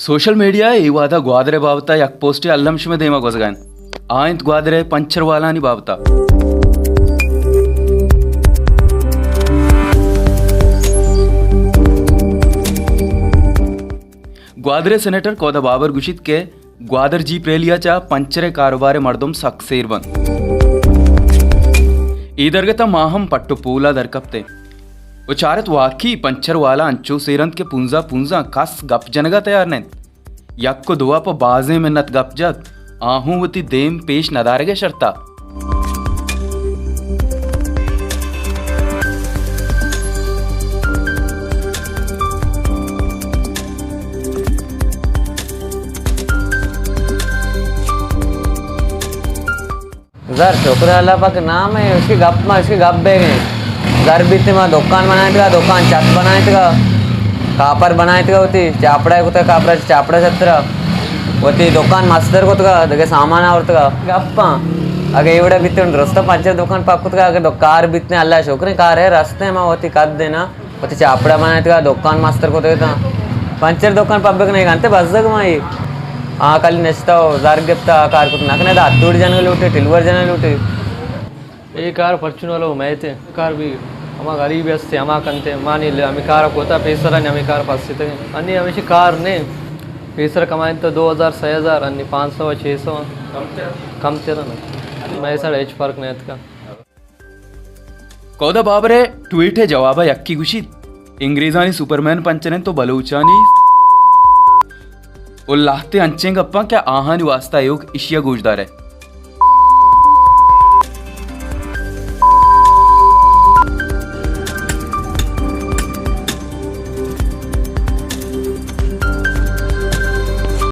Social media ءَ اے وہد ءَ گوادر ءِ بابت ءَ یک پوسٹے الم شمئے دیم ءَ گوزگ ءَ انت۔ آ انت گوادر ءِ پنچر والانی بابت ءَ۔ گوادر ءِ سینیٹر کودا بابر گوشیت کہ گوادر جیپ ریلی ءَ چہ پنچر ءِ کاروبار ءِ مردم سک سیر بنت۔ اے درگت ءَ ما ہم پٹ ءُ پول ءَ در کپتیں ءُ چارت واقعی پنچر والا انچو سیر انت کہ پونزا پونزا کس گپ جنگ ءَ تیار نہ انت۔ یک ءُ دو ءَ پہ بازیں منت گپ جت، آ ہوں وتی دیم پیش نہ دارگ ءِ شرط ءَ۔ زر شکر اللہ پاک نام ہے، اس کی گپ ما، اس کی گپ بیگ ہیں۔ زر بیتے ما دکان بنائے تھا، دکان چھت بنائے تھا، کاپر بنائے تھا، ہوتی چاپڑا کتا، کاپڑا چاپڑا چھترا، ہوتی دکان مستر کتگا، دگہ سامان آورتگا۔ گپاں اگہ ایوڑا بیتے درست پنچر دکان پاک کتگا، اگہ دو کار بیتے اللہ شکر ہے، کار ہے، رستے ما ہوتی قد دینا۔ وتی چاپڑا بنائتگا، دکان مستر کتگ اتاں۔ پنچر دکان پبک نہیں کنتے بزگ مائی۔ آ کلی نشتا و زر گپتا، آ کار کت نہ کنے، دا اتوڑ جنگ لوٹے، ٹلور جنگ لوٹے۔ اے کار پرچون والا میتے، کار بھی ہما غریب ہستے، ہما کنتے، مانی لے ہمیں کار کوتا، پیسرا نے ہمیں کار پستے۔ انی ہمیشہ کار نے، پیسر کمائیں تو دو ہزار، سہ ہزار، انی پانچ سو، چھ سو، کم تیرا نا۔ میں سر ہچ فرق نہیں اتکا۔ کودا بابر ءِ ٹویٹ ءِ جواب ءَ یکے گوشیت، انگریزانی سپرمین پنچر انت ءُ بلوچانی ءُ لہتے انچیں گپاں کہ آہانی واسطہ ایوک اشی ءَ گوشدار ءَ۔